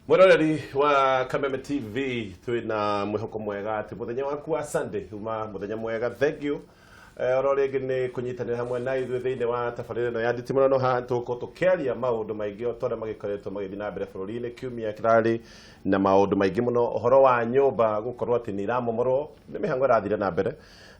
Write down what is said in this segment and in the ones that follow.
Mwĩroreri wa Kameme TV, twĩna mwĩhoko mwega atĩ mũthenya waku wa Sunday uma mũthenya mwega. Thank you oro rĩngĩ nĩ kũnyitanĩra hamwe na ithuĩ thĩinĩ wa tabarĩra ĩno ya nditimũrano. Haha tũgũkorwo tũkĩaria maũndũ maingĩ o ta ũrĩa magĩkoretwo magĩthiĩ na mbere bũrũri-inĩ. Kiumia kĩrarĩ na maũndũ maingĩ mũno, ũhoro wa nyũmba gũkorwo atĩ nĩ iramomorwo, nĩ mĩhango ĩrathire na mbere,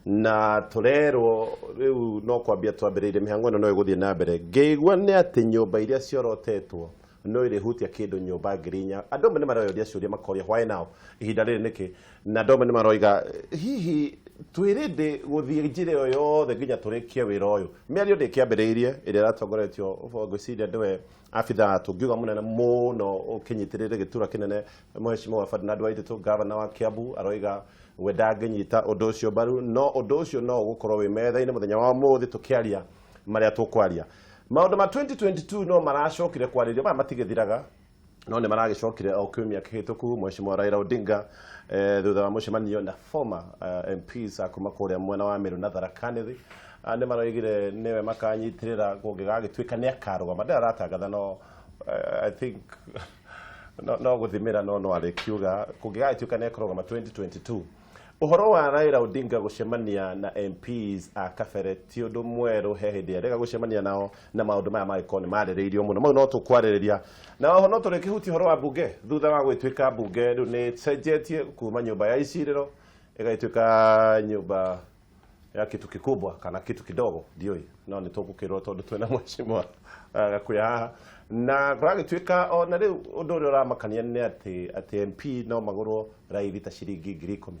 na tũrerwo rĩu no kwambia twambĩrĩirie mĩhango ĩno no ĩgũthiĩ na mbere. Ngĩigua nĩ atĩ nyũmba iria ciorotetwo no ĩrĩhutia kĩndũ nyũmba 4,000. Andũ amwe nĩ maroyũria ciũria, makoria, "Why now? Ihinda rĩrĩ nĩkĩ?" Na andũ amwe nĩ maroiga, hihi twĩ rĩndĩ gũthiĩ njĩra ĩyo yothe nginya tũrĩkie wĩra ũyũ? Mĩario ndĩkĩambĩrĩirie ĩrĩa ĩratongoretio, ngwĩciria nĩwe abithaa tũngiuga mũnene mũno ũkĩnyitĩrĩire gĩtura kĩnene, Mheshimiwa Ferdinand Waititu, gavana wa Kiambu, aroiga we ndangĩnyita ũndũ ũcio mbaru, no ũndũ ũcio no ũgũkorwo wĩ metha-inĩ mũthenya wa ũmũthĩ tũkĩaria marĩa tũkwaria. Maũndũ ma 2022 no maracokire kwarĩrio, maya matigĩthiraga, no nĩ maragĩcokire o kiumia kĩhĩtũku. Mheshimiwa Raila Odinga, thutha wa mũcemanio na former MPs a kuma kũrĩa mwena wa Meru na Tharaka Nithi, nĩ maroigire nĩwe makanyitĩrĩra kũngĩgagĩtuĩka nĩ akarũgama. Ndĩra aratangatha, no I think no gũthimĩra, no arĩkiuga kũngĩgagĩtuĩka nĩ ekũrũgama 2022. Ũhoro wa Raila Odinga gũcemania na MPs a kabere ti ũndũ mwerũ, he hĩndĩ erĩga gũcemania nao, na maũndũ maya magĩkorwo nĩ marĩrĩirio mũno. Mau no tũkwarĩrĩria, na oho no tũrĩkĩhutia ũhoro wa mbunge thutha wa gwĩtuĩka mbunge rĩu nĩ cenjetie kuma nyũmba ya icirĩro ĩgagĩtuĩka nyũmba ya kitu kikubwa kana kitu kidogo, ndiũĩ, no nĩ tũgũkĩrwo tondũ twĩna Mheshimiwa Gakuya haha. Na kũragĩtuĩka ona rĩu ũndũ ũrĩa ũramakania nĩ atĩ MP no magũrwo raithi ta ciringi 10,000,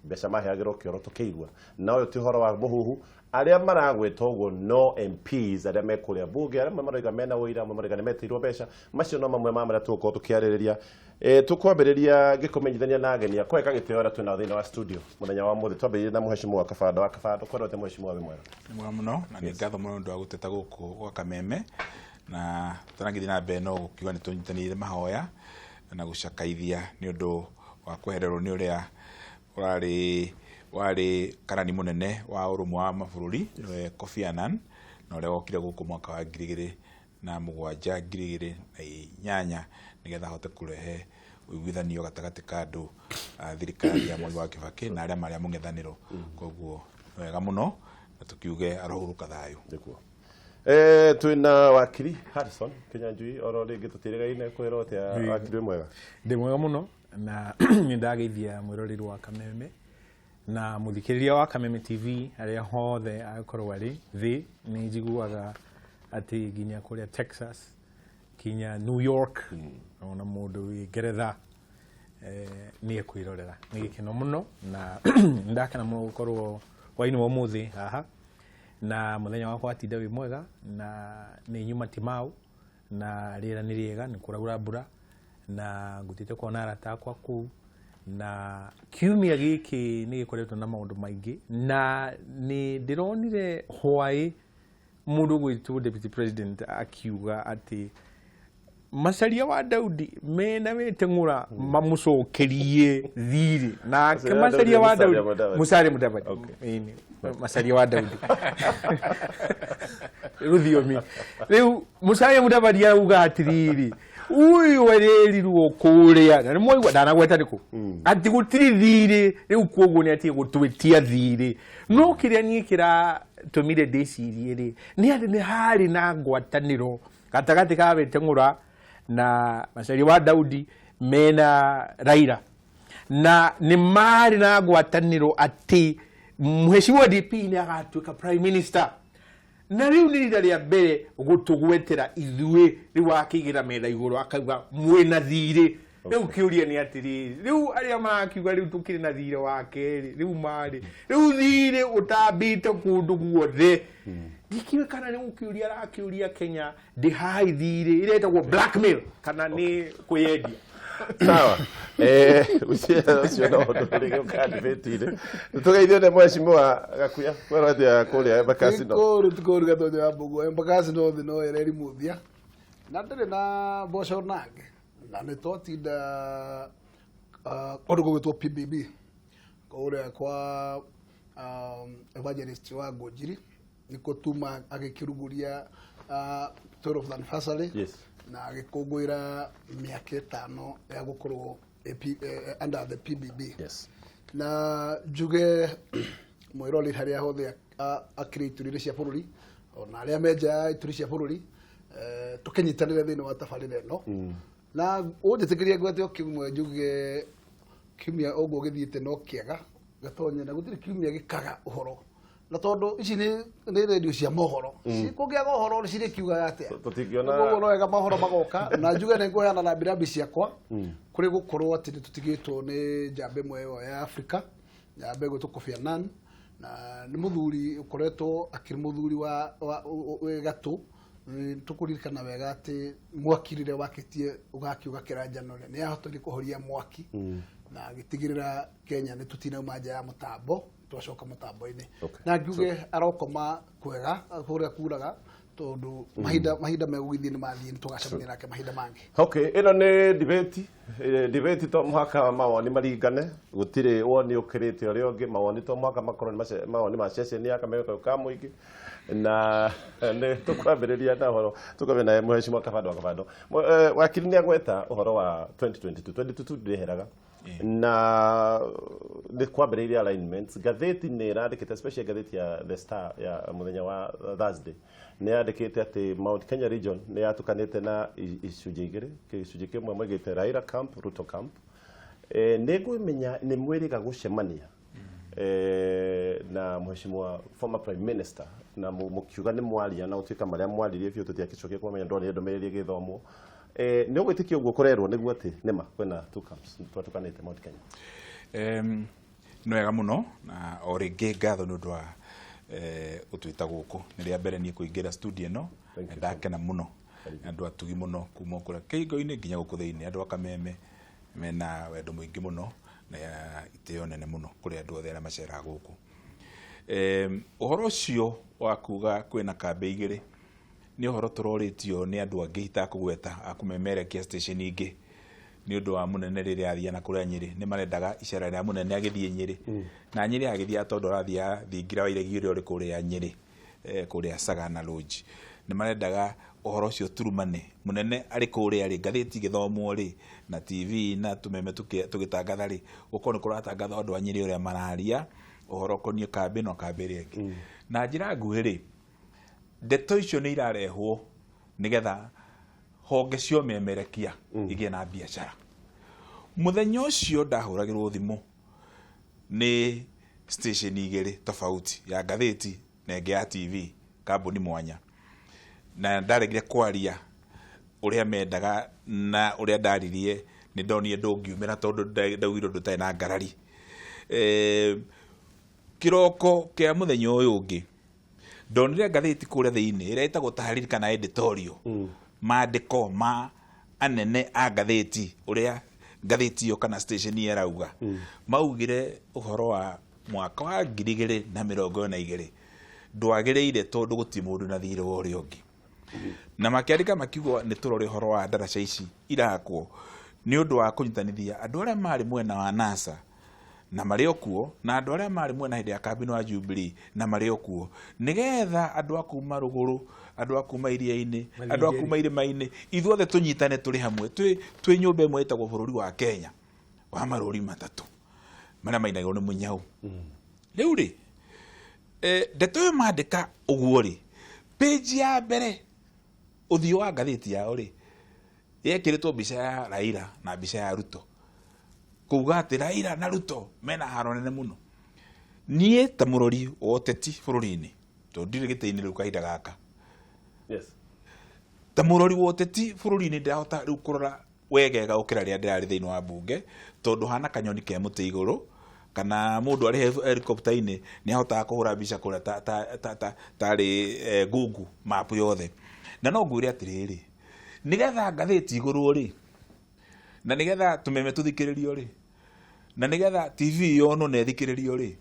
mbeca maheagĩrwo kĩoro tũkĩigua, na ũyũ ti ũhoro wa mũhuhu. Arĩa maragwĩta ũguo no MPs arĩa me kũrĩa mbunge, arĩa amwe maroiga mena ũira, amwe maroiga nĩ metĩirwo mbeca. Macio no mamwe ma marĩa tũgũkorwo tũkĩarĩrĩria. Tũkwambĩrĩria ngĩkũmenyithania na ageni akwa gĩtĩo arĩa twĩnao thĩinĩ wa studio mũthenya wa ũmũthĩ. Twambĩrĩrie na Mheshimiwa Kabando wa Kabando. Kwendwo atĩ Mheshimiwa, wĩ mwega? Nĩ mwega mũno, na nĩ ngatho mũno nĩ ũndũ wa gũteta gũkũ gwa Kameme. Na tũtanagĩthiĩ na mbere, no gũkiuga nĩ tũnyitanĩire mahoya na gũcakaithia nĩ ũndũ wa kwehererwo nĩ ũrĩa ũrarĩ warĩ karani mũnene wa ũrũmwe wa mabũrũri, nĩwe Kofi Annan, na ũrĩa wokire gũkũ mwaka wa 2007, 2008, nĩgetha ahote kũrehe ũiguithanio gatagatĩ ka andũ a thirikari ya Mwai wa Kibaki na arĩa marĩ a mũng'ethanĩro. Koguo nĩ wega mũno na tũkiuge arohurũka thayũ. Nĩguo. Twĩna wakiri Harrison Kinyanjui oro rĩngĩ, tũtirĩgaine kwĩrwo atĩa, wakiri, wĩ mwega? Ndĩ mwega mũno, na nĩ ndageithia mwĩroreri wa Kameme na mũthikĩrĩria wa Kameme TV arĩa hothe agĩkorwo arĩ thĩ. Nĩ njiguaga atĩ nginya kũrĩa Texas, kinya New York, ona mũndũ wĩ Ngeretha nĩ ekwĩrorera. Nĩ gĩkeno mũno na nĩ ndakena mũno gũkorwo hwainĩ wa ũmũthĩ haha, na mũthenya wakwa watinda wĩ mwega, na nĩ nyuma Timau na rĩera nĩ rĩega, nĩ kũraura mbura, na ngũthiĩte kuona arata akwa kũu. Na kiumia gĩkĩ nĩ gĩkoretwo na maũndũ maingĩ, na nĩ ndĩronire hwaĩ mũndũ ũgwĩtwo deputy president akiuga atĩ Macharia wa Daudi mena weteng'ũra mamũcokerie thirĩ nake. Macharia wa Macharia wa Daudi, Daudi. Musalia Mudavadi. Musalia Mudavadi. Ĩni, Macharia wa Daudi, rũthiomi rĩu. Musalia Mudavadi arauga atĩrĩrĩ, ũyũ ererirwo kũrĩa na nĩ mwaigua ndanagweta nĩkũ atĩ gũtirĩ thirĩ rĩu, kuoguo nĩ atige gũtwĩtia thirĩ. No kĩrĩa niĩ kĩratũmire ndĩcirie rĩ, nĩ atĩ nĩ harĩ na ngwatanĩro gatagatĩ ka Weteng'ũra na Macharia wa Daudi mena Raila, na nĩ marĩ na ngwatanĩro atĩ Mheshimiwa DP nĩ agatuĩka prime minister, na rĩu nĩ rita rĩa mbere gũtũgwetera ithuĩ. Rĩu akĩigĩra metha igũrũ akauga mwĩna thirĩ. Rĩu kĩũria nĩ atĩrĩrĩ, rĩu arĩa marakiuga rĩu tũkĩrĩ na thirĩ wa kerĩ, rĩu marĩ rĩu thirĩ ũtambĩte kũndũ guothe, ndikĩũĩ kana nĩ gũkĩũria arakĩũria Kenya ndĩhai thirĩ ĩrĩa ĩtagwo blackmail kana nĩ kwĩyendia. Sawa, ũcio no ũndũ ũrĩ ũkandibĩti-inĩ. Tũgeithio nĩ Mheshimiwa Gakuya. Kwĩrwo atĩa kũrĩa Embakasi? No Kũru tikũru gatonyo ya mbũguo Embakasi no thĩ no ĩreri mũthia na ndĩrĩ na mboco nangĩ, na nĩ twatinda kũndũ gũgĩtwo PBB kũrĩa kwa evangelist wa Ngũnjiri, nĩkuo tuma agĩkĩruguria 12th anniversary. Yes. Na agĩkũngũĩra mĩaka 5 ya gũkorwo under the PBB. Yes. Na njuge mwĩrori harĩa hothe akĩrĩ ituri-inĩ cia bũrũri ona arĩa me nja ya ituri cia bũrũri, tũkĩnyitanĩre thĩinĩ wa tabarĩra ĩno. Na ũnjĩtĩkĩrie ngwete o kiumia, njuge kiumia ũguo gĩthiĩte no kĩega gatonye, na gũtirĩ kiumia gĩkaga ũhoro, na tondũ ici nĩ radio cia mohoro, kũngĩaga ũhoro cirĩ kiugaga atĩa? Tũtingĩona- Koguo no wega mohoro magoka, na njuge nĩ ngũheana rambirambi ciakwa kũrĩ gũkorwo atĩ nĩ tũtigĩtwo nĩ njamba ĩmwe ĩyo ya Afrika, njamba ĩgwĩtwo Kofi Annan, na nĩ mũthuri ũkoretwo akĩrĩ mũthuri wa wĩ gatũ. Nĩ tũkũririkana wega atĩ mwaki rĩrĩa wakĩtie ũgakiuga kĩranjano nĩ ahotire kũhoria mwaki na agĩtigĩrĩra Kenya nĩ tũtinauma nja ya mũtambo, twacoka mũtambo-inĩ. Na njuge arokoma kwega kũrĩa kuraga, tondũ mahinda megũgĩthiĩ nĩ mathiĩ, nĩ tũgacemania nake mahinda mangĩ. Okay, ĩno nĩ debate. Debate to mũhaka mawoni maringane, gũtirĩ woni ũkĩrĩte ũrĩa ũngĩ. Mawoni to mũhaka makorwo nĩ mawoni ma ceceni ya Kameme ka mũingĩ, na nĩ tũkwambĩrĩria na ũhoro, tũkwambĩrĩria na Mheshimiwa Kabando wa Kabando. Wakiri nĩ agweta ũhoro wa 2022. 2022 ndĩheraga na nĩ kwambĩrĩirie alignments. Ngathĩti nĩ ĩrandĩkĩte, especially ngathĩti ya The Star ya mũthenya wa Thursday, nĩ yandĩkĩte atĩ Mount Kenya region nĩ yatũkanĩte na icunjĩ igĩrĩ. Gĩcunjĩ kĩmwe maigĩte Raila camp, Ruto camp. Nĩ ngũmenya nĩ mwĩrĩga gũcemania na Mheshimiwa former prime minister, na mũkiuga nĩ mwaria na gũtuĩka marĩa mwaririe biũ tũtiakĩcokia kũmenya, ndonire ndũmĩrĩri ĩgĩthomwo. Nĩ ũgwĩtĩkia ũguo kũrerwo nĩguo atĩ nĩma kwĩna two camps twatũkanĩte Mount Kenya? Nĩ wega mũno, na o rĩngĩ ngatho nĩ ũndũ wa gũtwĩta gũkũ. Nĩ rĩa mbere niĩ kũingĩra studio ĩno. Thank you. Ndakena mũno. Andũ atugi mũno kuma kũrĩa kĩhingo-inĩ nginya gũkũ thĩinĩ. Andũ a Kameme mena wendo mũingĩ mũno na itĩo nene mũno kũrĩ andũ othe arĩa maceraga gũkũ. Ũhoro ũcio wa kuga kwĩna kambĩ igĩrĩ nĩ ũhoro tũrorĩtio nĩ andũ angĩ itakũgweta a kũmemerekia station ingĩ, nĩ ũndũ wa mũnene rĩrĩa athiĩ na kũrĩa Nyĩrĩ. Nĩ marendaga icera rĩa mũnene agĩthiĩ Nyĩrĩ, na Nyĩrĩ agĩthiĩ tondũ arathiĩ thingira wa iregi ũrĩa ũrĩ kũrĩa Nyĩrĩ, kũrĩa Sagana Lodge. Nĩ marendaga ũhoro ũcio turumane mũnene arĩ kũrĩa rĩ, ngathĩti ĩgĩthomwo rĩ, na TV na tũmeme tũgĩtangatha rĩ, gũkorwo nĩ kũratangatha andũ a Nyĩrĩ ũrĩa mararia ũhoro ũkoniĩ kambĩ no kambĩ ĩrĩa ĩngĩ. Na njĩra nguhĩ rĩ, ndeto icio nĩ irarehwo nĩgetha honge cia ũmemerekia igĩe na biacara. Mũthenya ũcio ndahũragĩrwo thimũ nĩ station igĩrĩ tofauti, ya ngathĩti na ĩngĩ ya TV, kambuni mwanya, na ndaregire kwaria ũrĩa mendaga, na ũrĩa ndaririe nĩ ndonire ndũngiumĩra tondũ ndaugire ũndũ ũtarĩ na ngarari. Kĩroko kĩa mũthenya ũyũ ũngĩ ndonire ngathĩti kũrĩa thĩinĩ ĩrĩa ĩtagwo tahariri kana editorial, mandĩko ma anene a ngathĩti, ũrĩa ngathĩti ĩyo kana station ĩyo ĩrauga. Maugire ũhoro wa mwaka wa 2022 ndwagĩrĩire tondũ gũtirĩ mũndũ na thirĩ wa ũrĩa ũngĩ, na makĩandĩka makiuga nĩ tũrore ũhoro wa ndaraca ici irakwo nĩ ũndũ wa kũnyitanithia andũ arĩa marĩ mwena wa NASA na marĩ o kuo, na andũ arĩa marĩ mwena hĩndĩ ya kambĩini wa Jubilee na marĩ o kuo, nĩgetha andũ a kuma rũgũrũ, andũ a kuma iria-inĩ, andũ a kuma irĩma-inĩ, ithuothe tũnyitane tũrĩ hamwe, twĩ nyũmba ĩmwe ĩtagwo bũrũri wa Kenya wa marũri matatũ marĩa mainagĩrwo nĩ mũnyau. Rĩu rĩ, ndeto ĩyo mandĩka ũguo rĩ, page ya mbere ũthiũ wa ngathĩti yao rĩ, yekĩrĩtwo mbica ya Raila na mbica ya Ruto, kuga atĩ Raila na Ruto mena haro nene mũno. Niĩ ta mũrori wa ũteti bũrũri-inĩ, tondũ ndirĩ gĩtĩ-inĩ rĩu kahinda gaka, ta mũrori wa ũteti bũrũri-inĩ, ndĩrahota rĩu kũrora wegega gũkĩra rĩrĩa ndĩrarĩ thĩinĩ wa mbunge, tondũ hana kanyoni ke mũtĩ igũrũ kana mũndũ arĩ helicopter-inĩ nĩ ahotaga kũhũra mbica kũrĩa ta tarĩ Google map yothe. Na no ngwĩre atĩrĩrĩ, nĩgetha ngathĩti igũrwo rĩ, na nĩgetha tũmeme tũthikĩrĩrio rĩ, na nĩgetha TV yonwo na ĩthikĩrĩrio rĩ,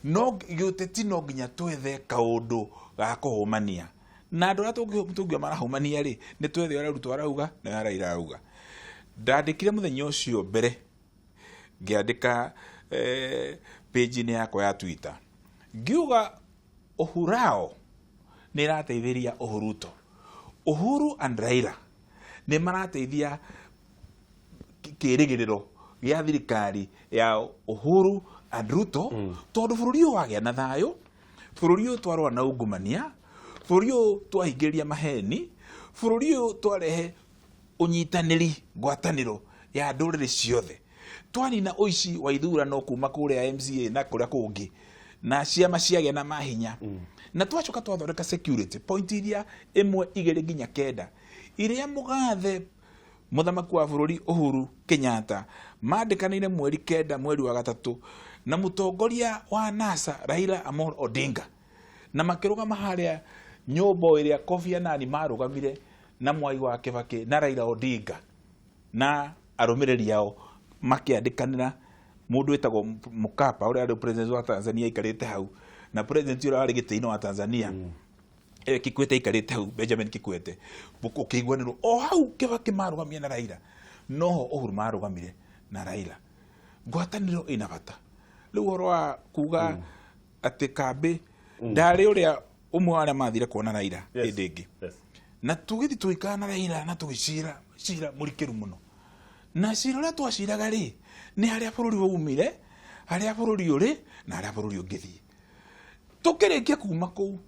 no gĩũteti no nginya twethe kaũndũ ga kũhũmania, na andũ arĩa tũngiuga marahũmania rĩ, nĩ twethe ũrĩa Ruto arauga na ũrĩa Raila arauga. Ndandĩkire mũthenya ũcio mbere, ngĩandĩka page-inĩ yakwa ya Twitter, ngiuga Ũhurao nĩ ĩrateithĩrĩria Ũhuruto. Uhuru and Raila nĩ marateithia kĩrĩgĩrĩro gĩa thirikari ya Uhuru and Ruto, tondũ bũrũri ũyũ wagĩa na thayũ, bũrũri ũyũ twarũa na ungumania, bũrũri ũyũ twahingĩrĩria maheni, bũrũri ũyũ twarehe ũnyitanĩri, ngwatanĩro ya ndũrĩrĩ ciothe, twanina ũici wa ithurano kuma kũrĩa MCA na kũrĩa kũngĩ, na ciama ciagĩa na mahinya, na twacoka twathondeka security point iria 1, 2 nginya 9 iria mũgathe mũthamaki wa bũrũri Uhuru Kenyatta mandĩkanĩire mweri 9 mweri wa 3 na mũtongoria wa NASA Raila Amolo Odinga, na makĩrũgama harĩa nyũmba ĩrĩa Kofi Annan marũgamire na Mwai wa Kibaki na Raila Odinga na arũmĩrĩri ao makĩandĩkanĩra mũndũ wĩtagwo Mkapa ũrĩa arĩ president wa Tanzania aikarĩte hau, na president ũrĩa warĩ gĩtĩ-inĩ wa Tanzania Kikwete aikarĩte hau, Benjamin Kikwete, ũkĩiguanĩrwo o hau Kibaki marũgamire na Raila, noho Uhuru marũgamire na Raila. Ngwatanĩro ĩna bata. Rĩu ũhoro wa kuga atĩ kambĩ ndarĩ ũrĩa ũmwe wa arĩa mathire kuona Raila hĩndĩ ĩngĩ, na tũgĩthiĩ tũgĩikara na Raila na tũgĩcira cira mũrikĩru mũno, na cira ũrĩa twaciraga rĩ nĩ harĩa bũrũri waumire, harĩa bũrũri ũrĩ na harĩa bũrũri ũngĩthiĩ. Tũkĩrĩkia kuma kũu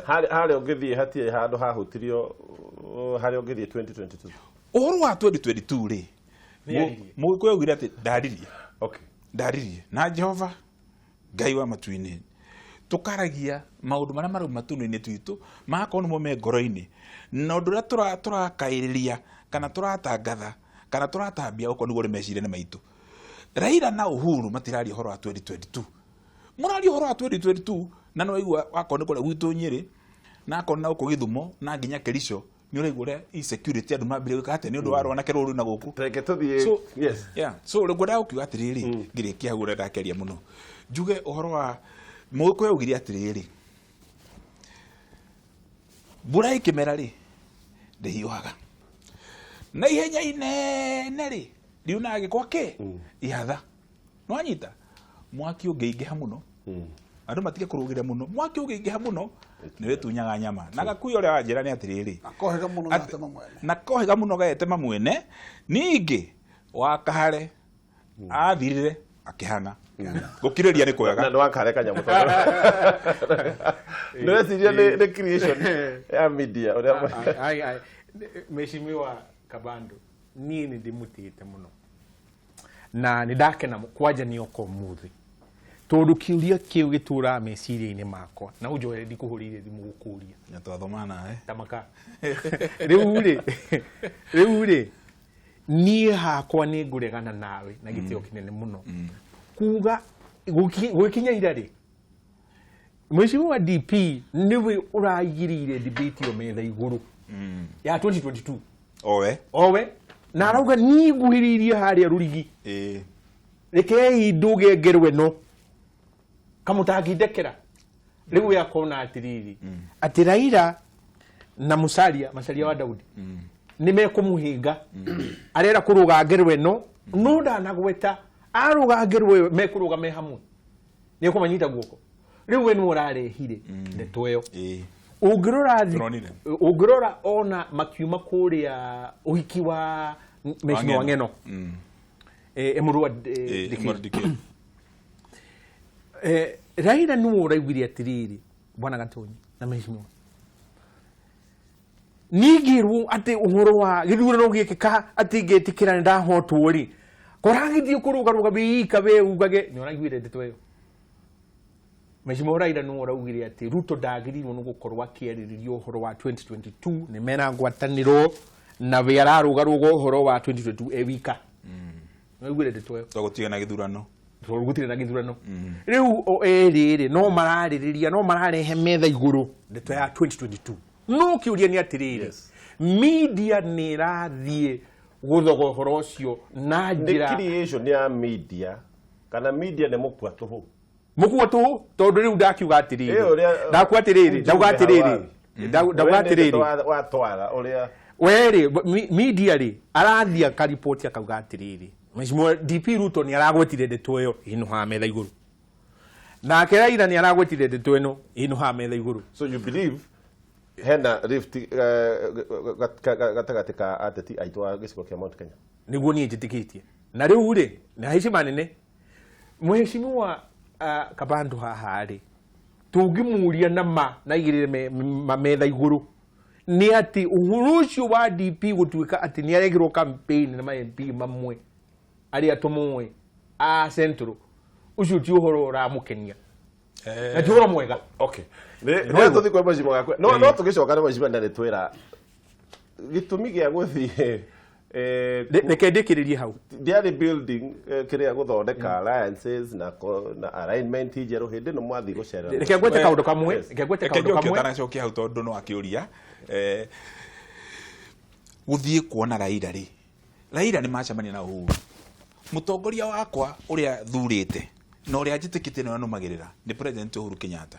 harĩa ũngĩthiĩ hatirĩ handũ hahutirio harĩa ũngĩthiĩ 2022. Ũhoro wa 2022 rĩ, Mũgĩkũyũ augire atĩ ndaririe. Ndaririe na Jehova Ngai wa matu-inĩ, tũkaragia maũndũ marĩa marĩ matunu-inĩ twitũ magakorwo nĩmo me ngoro-inĩ, na ũndũ ũrĩa tũrakaĩrĩria kana tũratangatha kana tũratambia okorwo nĩguo ũrĩ meciria-inĩ maitũ. Raila na Uhuru matiraria ũhoro wa 2022, mũraria ũhoro wa 2022 na nĩ waigua wakorwo nĩ kũrĩa gwitũ Nyĩrĩ na akorwo na gũkũ Gĩthumo na nginya Kericho, nĩ ũraigua ũrĩa insecurity andũ mambire gwĩka atĩa nĩ ũndũ wa rwanake rũrũ na gũkũ. Reke tũthiĩ. So, yeah. So rĩu ngwendaga gũkiuga atĩrĩrĩ, ngĩrĩkia hau ũrĩa ndakĩaria mũno, njuge ũhoro wa Mũgĩkũyũ augire atĩrĩrĩ, mbura ĩkĩmera rĩ ndĩhiũhaga na ihenya inene rĩ riunaga gĩkwa kĩ ihatha. Nĩwanyita mwaki ũngĩingĩha mũno, andũ matige kũrũgĩra mũno, mwaki ũngĩingĩha mũno nĩ wĩtunyaga nyama. Na gakuya ũrĩa wanjĩra nĩ atĩrĩrĩ, na kohega mũno gatema mwene, na kohega mũno gaetema mwene. Ningĩ wakahare athirire akĩhana gũkirĩria nĩ kwega. Na nĩ kanyamũ tondũ nĩweciria nĩ creation ya media ũrĩa. Mheshimiwa Kabando, niĩ nĩ ndĩmũtĩĩte mũno na nĩ ndakena kwanja nĩ oka ũmũthĩ, tondũ kĩũria kĩu gĩtũraga meciria-inĩ makwa na ũnjohere ndikũhũrĩire thimũ gũkũria. Na twathoma nawe tamaka. Rĩu rĩ niĩ hakwa nĩ ngũregana nawe na gĩtĩo kĩnene mũno kuga gwĩkinya ira rĩ, Mheshimiwa DP nĩwe ũraigĩrĩire debate ĩyo metha igũrũ ya 2022. Owe owe na arauga niĩ nguhĩrĩirie harĩa rũrigi, rekei nduge ngerwe no kamũtangindekera. Rĩu we akona atĩrĩrĩ, atĩ Raila na Musalia, Macharia wa Daudi, nĩ mekũmũhĩnga, arera kũrũga ngerwe no no ndanagweta arũga ngerwe ĩyo mekũrũga me hamwe, nĩ ekũmanyita guoko. Rĩu we nĩwe ũrarehire ndeto ĩyo. Ũngĩrora ũngĩrora ona makiuma kũrĩa ũhiki wa Mheshimiwa Ng'eno Emurua Dikirr, Raila nĩwe ũraiguire atĩrĩrĩ, bwana Gatonyi na Mheshimiwa, ningĩrwo atĩ ũhoro wa gĩthurano gĩkĩka atĩ ngĩtĩkĩra nĩ ndahotwo rĩ, koragĩthiĩ kũrũgarũga wĩika we ugage nĩ ũraiguire ndeto ĩyo. Mheshimiwa Raila nĩwe ũraugire atĩ Ruto ndagĩrĩirwo nĩ gũkorwo akĩarĩrĩria ũhoro wa 2022, nĩ mena ngwatanĩro na we ararũgarũga ũhoro wa 2022 e wika. Nĩwaiguire ndeto ĩyo? To gũtirĩ na gĩthurano. Tondũ gũtirĩ na gĩthurano. Rĩu o erĩ rĩ no mararĩrĩria, no mararehe metha igũrũ ndeto ya 2022. No kĩũria nĩ atĩrĩrĩ, media nĩ ĩrathiĩ gũthoga ũhoro ũcio na njĩra nĩ creation ya media kana media nĩ mũkua tũhũ? Mũkua tũhũ, tondũ rĩu ndakiuga atĩrĩrĩ, ndakuga atĩrĩrĩ, ndauga atĩrĩrĩ, ndauga atĩrĩrĩ, watwara ũrĩa we rĩ media rĩ arathiĩ akaripoti akauga atĩrĩrĩ, Mheshimiwa DP Ruto nĩ aragwetire ndeto ĩyo ĩno metha igũrũ, nake Raila nĩ aragwetire ndeto ĩno ĩno haha metha igũrũ. So you believe Hena rift gatagatĩ ka ateti aitũ a gĩcigo kĩa Mount Kenya. Niguo niĩ njĩtĩkĩtie. Na rĩu rĩ, na heshima nene mheshimiwa Kabandu haha rĩ, tũngĩmũria na ma na igĩrĩre metha igũrũ nĩ atĩ ũhoro ũcio wa DP gũtuĩka atĩ nĩ arekĩrwo campaign na ma MP mamwe arĩa tũmũĩ a Central, ũcio ti ũhoro ũramũkenia na ti ũhoro mwega. Okay, nĩ tũthiĩ kwa mheshimiwa gakwe, no no tũgĩcoka na mheshimiwa ndarĩ twĩra gĩtũmi gĩa gũthiĩ Reke ndĩkĩrĩrie hau. Ndiarĩ building kĩrĩa gũthondeka alliances na na alignment njerũ hĩndĩ ĩno mwathiĩ gũcerera. Reke ngwete kaũndũ kamwe. Reke ngwete Reke kaũndũ njoke kamwe. ũtanacokia hau tondũ no akĩũria gũthiĩ kuona Raila rĩ, Raila nĩ macemania na Uhuru, mũtongoria wakwa ũrĩa thurĩte na ũrĩa njĩtĩkĩtie na ũrĩa nũmagĩrĩra nĩ President Uhuru Kenyatta.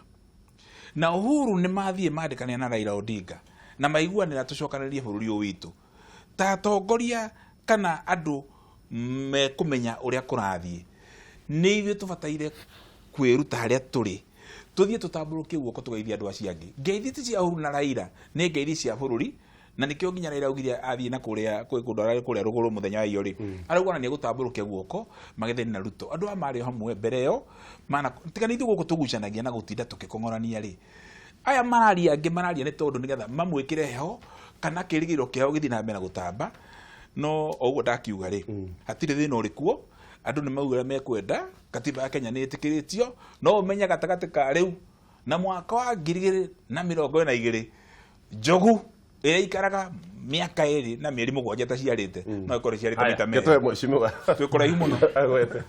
Na Uhuru nĩ mathiĩ mandĩkanĩra na Raila Odinga na maiguanĩra tũcokanĩrĩrie bũrũri ũyũ witũ ta atongoria kana andũ mekũmenya ũrĩa kũrathiĩ. Nĩ ithuĩ tũbataire kwĩruta harĩa tũrĩ, tũthiĩ tũtambũrũkie guoko tũgeithie andũ acio angĩ. Ngeithi ti cia Uhuru na Raila, nĩ ngeithi cia bũrũri, na nĩkĩo nginya Raila augire athiĩ na kũrĩa kwĩ kũndũ ararĩ kũrĩa rũgũrũ mũthenya wa iyo rĩ, arauga ona nĩegũtambũrũkia guoko magethanie na Ruto. Andũ aya marĩ o hamwe mbere ĩyo mana tiga nĩ ithuĩ gũkũ tũgucanagia na gũtinda tũkĩkong'orania rĩ, aya mararia angĩ mararia nĩ tondũ nĩgetha mamwĩkĩre heho kana kĩrĩgĩrĩro kĩao gĩthiĩ na mbere na gũtamba. No o ũguo ndakiuga rĩ, hatirĩ thĩna ũrĩ kuo, andũ nĩ mauga ũrĩa mekwenda, katiba ya Kenya nĩ ĩtĩkĩrĩtio, no ũmenye gatagatĩ ka rĩu na mwaka wa 2022 njogu ĩrĩa ikaraga mĩaka 2 na mĩeri 7 ĩtaciarĩte no ĩkorwo ĩciarĩte maita Haya, gĩtũhe merĩ. mheshimiwa. Twĩ kũraihu mũno. Agwete.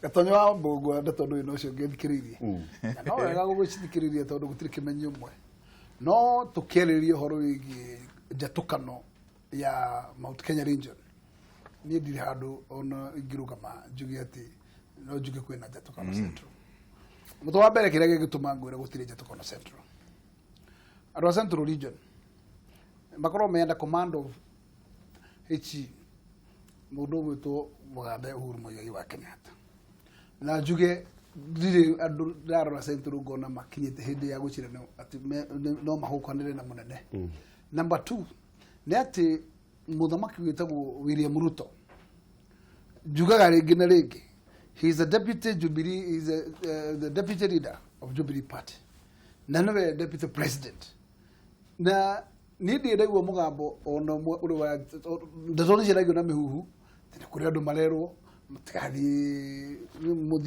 Gatonyo wa mbũngua ndeto ndũĩ na ũcio ũngĩthikĩrĩirie na no wega gũgĩcithikĩrĩria tondũ gũtirĩ kĩmenyi ũmwe, no tũkĩarĩrĩria ũhoro wĩgiĩ njatũkano ya Mount Kenya region, niĩ ndirĩ handũ ona ingĩrũgama njuge atĩ no njuge kwĩna njatũkano Central. Mũtwe wa mbere kĩrĩa gĩgĩtũma ngwĩre gũtirĩ njatũkano Central, andũ a Central region makorwo menda command of HE mũndũ ũgwĩtwo mũgathe Uhuru Muigai wa Kenyatta, na njuge ndirĩ andũ ndarora Central ngona makinyĩte hĩndĩ ya gwĩciria atĩ no mahũkanĩre na mũnene. Number 2 nĩ atĩ mũthamaki wĩtagwo William Ruto, njugaga rĩngĩ na rĩngĩ, he is a deputy Jubilee, he is a, the deputy leader of Jubilee Party na nĩwe deputy president, na niĩ ndirĩ ndaigua mũgambo ona ũmwe ũrĩ wa ndeto nĩ ciaragio na mĩhuhu atĩ nĩ kũrĩ andũ marerwo mũtigathiĩ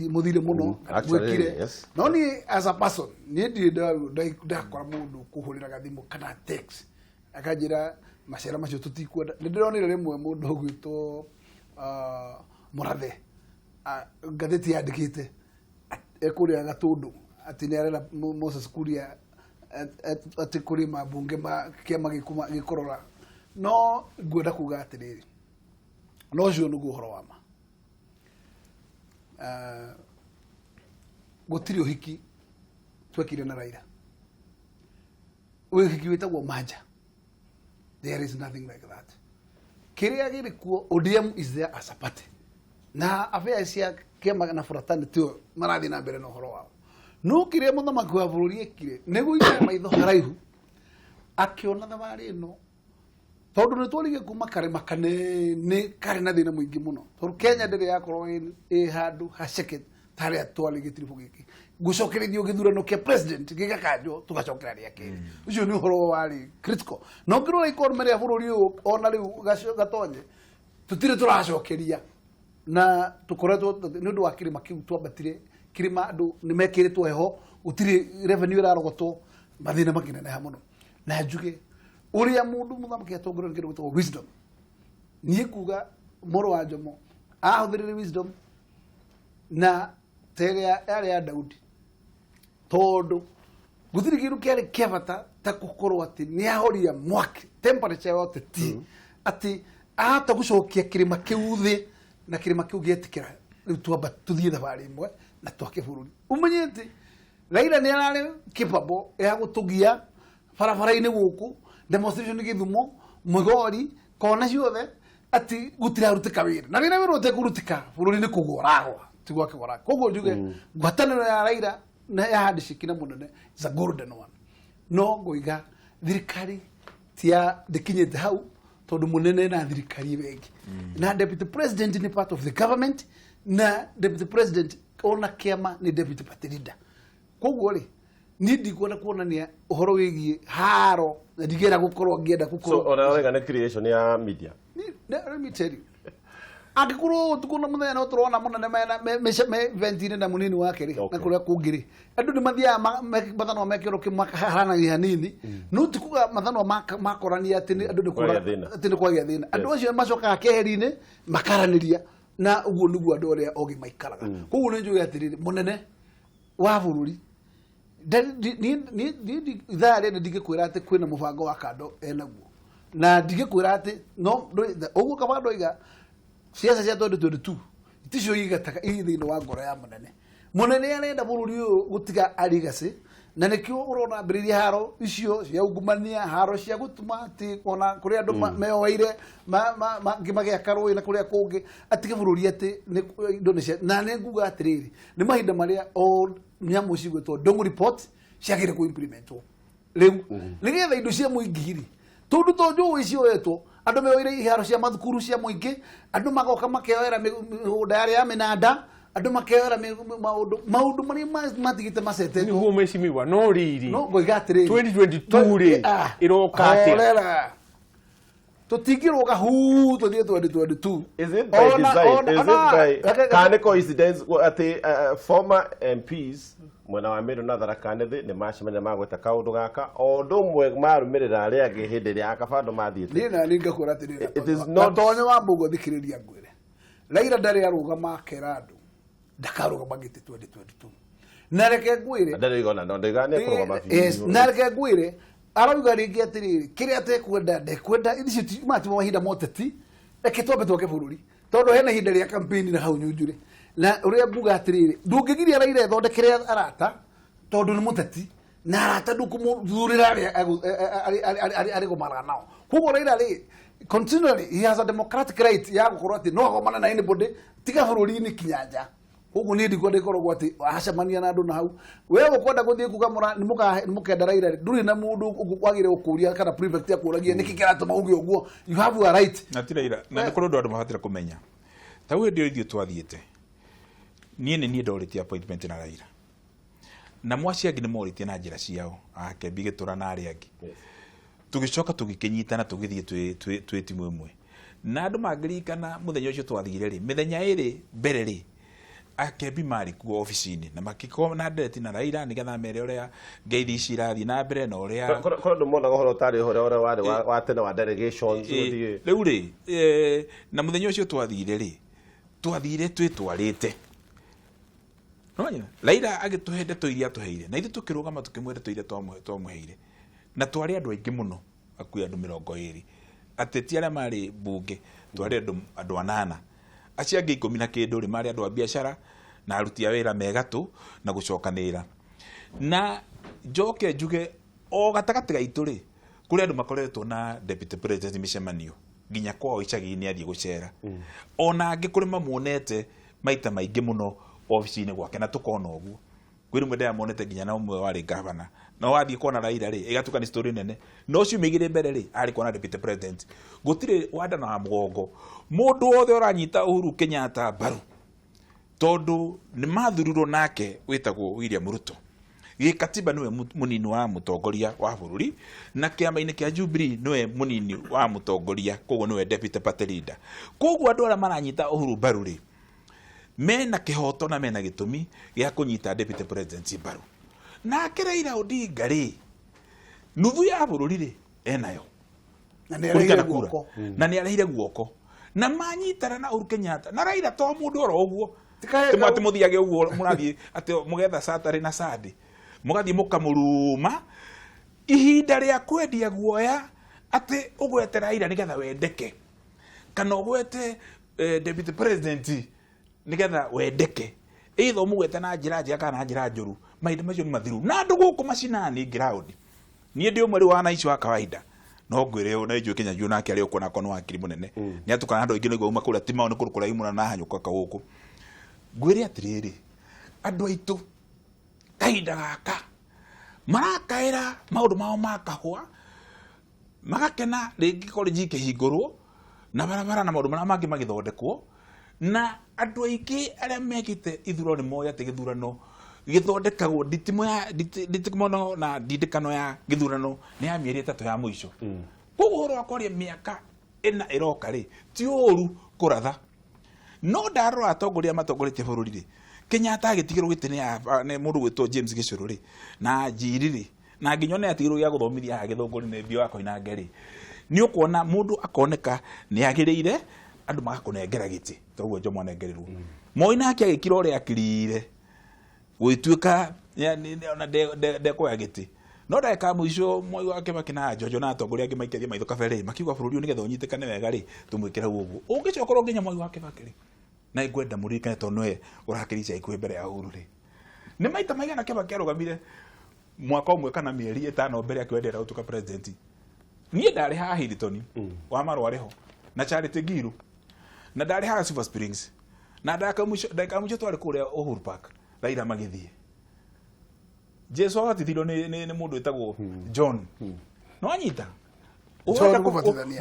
mũthire mũno Actually, mwĩkire. yes. No niĩ as a person niĩ ndirĩ ndakora mũndũ kũhũrĩra gathimũ kana text akanjĩra macera macio tũtikwenda. Nĩ ndĩronire rĩmwe mũndũ ũgwĩtwo Mũrathe, ngathĩti yandĩkĩte ekũrĩa Gatũndũ atĩ nĩ arera Moses Kuria atĩ kũrĩ mambunge ma kĩama gĩkũrora. No ngwenda kuga atĩrĩrĩ, no ũcio nĩguo ũhoro wa ma. Gũtirĩ ũhiki twekire na Raila, ũhiki wĩtagwo manja. There is nothing like that. Kĩrĩa gĩrĩ kuo, ODM is there as a party na affairs cia kĩama na fraternity ĩyo marathiĩ na mbere na ũhoro wao. No kĩrĩa mũthamaki wa bũrũri ekire nĩ gũikara maitho haraihu akĩona thabarĩ ĩno, tondũ nĩ twarige kuma karĩma kanene karĩ na thĩna mũingĩ mũno, tondũ Kenya ndĩrĩ yakorwo ĩ handũ haceke ta harĩa twarĩ gĩtiribũ gĩkĩ gũcokerithio gĩthurano kĩa president gĩgakanjwo tũgacokera rĩa kerĩ. Ũcio nĩ ũhoro warĩ critical. Na ũngĩrora economy ya bũrũri ũyũ ona rĩu gatonye tũtirĩ tũracokeria, na tũkoretwo nĩ ũndũ wa kĩrĩma kĩu twambatire kĩrĩma, andũ nĩ mekĩrĩtwo heho, gũtirĩ revenue ĩrarogotwo, mathĩna makĩneneha mũno. Na njuge ũrĩa mũndũ mũthamaki atongoria nĩ kĩndũ gĩtagwo wisdom. Niĩ nguga mũrũ wa Njomo ahũthĩrire wisdom na ta ĩrĩa yarĩ ya Daudi, tondũ gũtirĩ kĩndũ kĩarĩ kĩa bata ta gũkorwo atĩ nĩ ahoria mwaki temperature ya ũteti, atĩ ahota gũcokia kĩrĩma kĩu thĩ na kĩrĩma kĩu gĩetĩkĩra rĩu twamba tũthiĩ thabarĩ ĩmwe na twake bũrũri. Ũmenye atĩ Raila nĩ ararĩ capable ya gũtũgia barabara-inĩ gũkũ demonstration Gĩthumo, Migori, kona ciothe atĩ gũtirarutĩka wĩra, na rĩrĩa wĩra ũtekũrutĩka bũrũri nĩ kũgwa ũragwa, ti gwake ũragwa. Koguo njuge ngwatanĩro ya Raila na ya handshake na mũnene is a golden one. No ngoiga thirikari tia ndĩkinyĩte hau tondũ mũnene na thirikari wengi na deputy president nĩ part of the government, na deputy president ona kĩama nĩ deputy party leader. Koguo rĩ, niĩ ndikuona kuonania ũhoro wĩgiĩ haro na ndigera gũkorwo ngĩenda So gũkorwo. ona wega nĩ creation ya media. Let me tell you, angĩkorwo ũtukũ na mũthenya no tũrona mũnene mena me event-inĩ na mũnini wake rĩ, na kũrĩa kũngĩ rĩ, andũ nĩ mathiaga mathanwa mekĩro kĩmwe makaharanagia hanini, no ti kuga mathanwa makorania atĩ andũ nĩ Kwagĩa thĩna. Atĩ nĩ kwagĩa thĩna. Andũ acio macokaga keheri-inĩ makaranĩria, na ũguo nĩguo andũ arĩa ogĩ maikaraga. Koguo nĩ njũĩ atĩrĩrĩ, mũnene wa bũrũri ithaa rĩrĩ ndingĩkwĩra atĩ kwĩna mũbango wa kando enaguo, na ndingĩkwĩra atĩ no ũguo kaba ndoiga ciaca cia 2022 ticio igataga ii thĩinĩ wa ngoro ya mũnene. Mũnene arenda bũrũri ũyũ gũtiga arigacĩ, na nĩkĩo ũrona ambĩrĩria haro icio cia ungumania, haro cia gũtuma atĩ ona kũrĩa andũ meoeire magĩaka rũĩ na kũrĩa kũngĩ, atige bũrũri atĩ indo nĩ cia. Na nĩ nguga atĩrĩrĩ, nĩ mahinda marĩa o nyamũ cigwĩtwo Ndung'u report ciagĩrĩire kũ implementwo rĩu, nĩgetha indo cia mũingĩ rĩ, tondũ to njũĩ cioetwo, andũ meoire iharo cia mathukuru cia mũingĩ, andũ magoka makeoera mĩgũnda yarĩa ya mĩnanda, andũ makeoera maũndũ marĩa matigĩte macetetwo. Nĩguo mheshimiwa, no rĩrĩ, No ngoiga atĩrĩrĩ, 2022 rĩ, ĩroka atĩa? Horera, tũtingĩrũga hu tũthiĩ 2022. Is it by design? Is it by kana coincidence atĩ former MPs mwena wa Meru na Tharaka Nithi nĩ macemania magweta kaũndũ gaka o ũndũ ũmwe marũmĩrĩra arĩa angĩ hĩndĩ ĩrĩa akabando mathiĩte? Niĩ na niĩ ngakwĩra atĩrĩrĩ, It is not- Gatonyo wa Mbũgua, thikĩrĩria ngwĩre, Raila ndarĩ arũgama akera andũ ndakarũgama gĩtĩ 2022, na reke ngwĩre, Ndarĩ igona no ndaiga nĩ kũrũgama biũ. Yes, na reke ngwĩre, arauga rĩngĩ atĩrĩrĩ, kĩrĩa atekwenda ndekwenda, icio maya ti mahinda ma ũteti, reke twambe twake bũrũri, tondũ hena ihinda rĩa campaign na hau nyunjure. Na ũrĩa nguga atĩrĩrĩ, ndũngĩgiria Raila ethondekere arata, tondũ nĩ mũteti, na arata ndũkũmũthurĩra arĩa arĩgomanaga nao. Koguo Raila rĩ, continually he has a democratic right ya gũkorwo atĩ no agomane na anybody tiga bũrũri-inĩ kinya nja. Koguo niĩ ndikwenda ikoragwo atĩ acemania na andũ na hau we ũkwenda gũthiĩ kuga nĩ mũkenda Raila rĩ, ndũrĩ na mũndũ wagĩrĩire gũkũria kana prefect akũragie nĩkĩ kĩratũma uge ũguo. You have your right. Na ti Raila, na nĩ kũrĩ ũndũ andũ mabatire kũmenya. Ta hĩndĩ ĩyo ithuĩ twathiĩte, niĩ nĩ niĩ ndorĩtie appointment na Raila, na mwaci angĩ nĩ morĩtie na njĩra ciao, akembi gĩtũra na arĩa angĩ. Tũgĩcoka tũgĩkĩnyitana, tũgĩthiĩ twĩ timu ĩmwe. Na andũ mangĩririkana mũthenya ũcio twathire rĩ, mĩthenya ĩrĩ mbere rĩ, akembi marĩ kuo obici-inĩ na makĩkorwo na ndereti na Raila nĩgetha mere ũrĩa ngeithi ici irathiĩ na mbere na ũrĩa Korwo andũ monaga ũhoro ũtarĩ ũhoro ũrĩa warĩ wa tene wa delegations gũthiĩ. Rĩu rĩ, na mũthenya ũcio twathire rĩ, twathire twĩtwarĩte. Nĩwanyona? Raila agĩtũhe ndeto iria atũheire, na ithuĩ tũkĩrũgama tũkĩmũhe ndeto iria twamũheire, na twarĩ andũ aingĩ mũno, hakuhĩ andũ 20, ateti arĩa marĩ mbunge twarĩ andũ anana, acio angĩ 10 na kĩndũ rĩ marĩ andũ a biacara na aruti a wĩra megatũ na gũcokanĩrĩra. Na njoke njuge o gatagatĩ gaitũ rĩ, kũrĩ andũ makoretwo na deputy president mĩcemanio nginya kwao icagi-inĩ athiĩ gũcera, ona angĩ kũrĩ mamuonete maita maingĩ mũno obici-inĩ gwake, na tũkona ũguo kwĩ rĩmwe ndĩramuonete nginya na ũmwe warĩ gavana, na wathiĩ kuona Raila rĩ, ĩgatuĩka nĩ story nene, no ciumia igĩrĩ mbere rĩ, arĩ kuona deputy president. Gũtirĩ wanda na wa mũgongo, mũndũ wothe ũranyita Uhuru Kenyatta mbaru, tondũ nĩ mathurirwo nake wĩtagwo William Ruto, gĩkatiba nĩwe mũnini wa mũtongoria wa bũrũri, na kĩama-inĩ kĩa Jubilee nĩwe mũnini wa mũtongoria, koguo nĩwe deputy party leader. Koguo andũ arĩa maranyita Uhuru mbaru rĩ, mena kĩhoto na mena gĩtũmi gĩa kũnyita deputy president mbaru. Nake Raila Odinga rĩ, nuthu ya bũrũri rĩ enayo, Na nĩ kũringana arehire kura. guoko. Na nĩ arehire guoko, na manyitana na Uhuru Kenyatta na Raila to mũndũ oro ũguo. Tikahe Timo atĩ mũthiage ũguo mũrathiĩ atĩ mũgetha Saturday na Sunday, mũgathiĩ mũkamũruma ihinda rĩa kwendia guoya atĩ ũgwete Raila nĩgetha wendeke, kana ũgwete deputy president nĩgetha wendeke, either ũmũgwete na njĩra njega kana na njĩra njũru, mahinda macio nĩ mathiru. Na andũ gũkũ macinani ground, niĩ ndĩ ũmwe rĩu wa wananchi wa kawaida, no ngwĩre ũũ, na njũĩ Kenya nake arĩ okuo nako nĩ wakiri mũnene, nĩ atukana andũ aingĩ nĩguo auma kũrĩa Timau, nĩ kũndũ kũraihu mũno na hanyũka gũkũ. Ngwĩre atĩrĩrĩ, andũ aitũ kahinda gaka Marakaĩra maũndũ mao ma kahũa, magakena rĩngĩ college ikĩhingũrwo na barabara na maũndũ marĩa mangĩ magĩthondekwo, na andũ aingĩ arĩa mekĩte ithurano nĩ moĩ atĩ gĩthurano gĩthondekagwo nditimo ya nditimo na ndindĩkano ya gĩthurano nĩ ya mĩeri 3 ya mũico. Koguo ũhoro wa kwaria mĩaka 4 ĩroka rĩ, ti ũru kũratha. No ndarora atongoria matongoretie bũrũri rĩ, Kenyatta agĩtigĩrwo gĩtĩ nĩ mũndũ gwĩtwo James Gĩcũrũ rĩ, na Njiri rĩ, na nginya one atigĩrwo gĩa gũthomithia haha Gĩthũngũri nĩ Mbio wa Koinange rĩ, nĩ ũkuona mũndũ akoneka nĩ agĩrĩire, andũ magakũnengera gĩtĩ toguo Jomo anengerirwo. Moi nake agĩkira ũrĩa akirire gũgĩtuĩka ona ndekuoya gĩtĩ. No ndagĩka ya mũico Moi wa Kibaki na Njonjo na atongoria angĩ maikarie maitho kabere rĩ, makiuga bũrũri ũyũ nĩgetha ũnyitĩkane wega rĩ, tũmwĩkĩre hau ũguo. Ũngĩcoka ũrore nginya Moi wa Kibaki rĩ, na ngwenda mũririkane tondũ nĩwe ũrakĩria ica ikuhĩ mbere ya Uhuru rĩ, nĩ maita maigana Kibaki arũgamire mwaka ũmwe kana mĩeri 5 mbere akiuga ndĩrenda gũtuĩka president. Niĩ ndarĩ haha Hilton wa Marũa arĩ ho na Charity Ngiru, na ndarĩ haha Silver Springs, na ndagĩka mũico twarĩ kũrĩa Uhuru Park Raila magĩthiĩ. Jesu abatithirio nĩ mũndũ wĩtagwo John. No anyita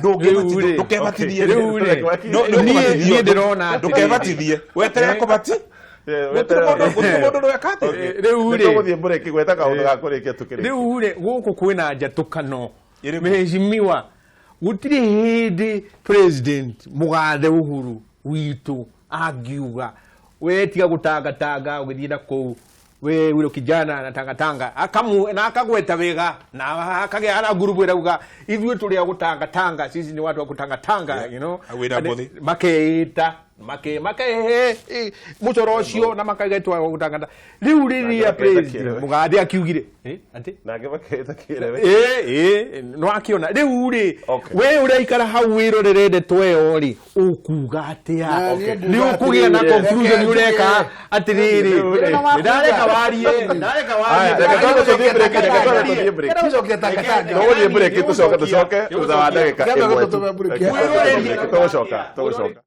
ndũkebatithie. Niĩ ndĩrona ndũkebatithie, weterere kũbati. Gũtirĩ mũndũ ũreka atĩ. Rĩu rĩ, tũgũthiĩ break gweta kaũndũ ga kũrĩkia tũkĩrĩkia. Rĩu rĩ, gũkũ kwĩna njatũkano mheshimiwa, gũtirĩ hĩndĩ president mũgathe Uhuru witũ angiuga we tiga gũtangatanga ũgĩthiĩ na kũu, we ule kijana na tangatanga akamu na akagweta wega na akagĩa na ngurubu ĩrauga ithuĩ tũrĩ a gũtangatanga, sisi ni watu wa kutangatanga, you know, Wĩra mbũthi. makeita make make mũcoro ũcio na makagetwa gũtangata. Rĩu rĩrĩa Nake president kĩerewe. mũgathe akiugire atĩ Nake makeita kĩerewe. No akiona rĩu rĩ, Okay. we ũraikara hau wĩrorere ndeto ĩyo rĩ, ũkuga atĩa? Na niĩ Nĩ nguga ũkũgĩa na atĩrĩrĩ, conclusion reke ũreka atĩrĩrĩ, Rĩu rĩ. ndareka warie, ndareka Aya, warie. reke twambe tũthiĩ break, reke twambe tũthiĩ break. Kena gũcokia tangatanga. Tũgũthiĩ break tũcoke thutha wa ndagĩka Kĩambe ĩmwe tu. gũtũtũma break. Reke twambe tũthiĩ break, tũgũcoka.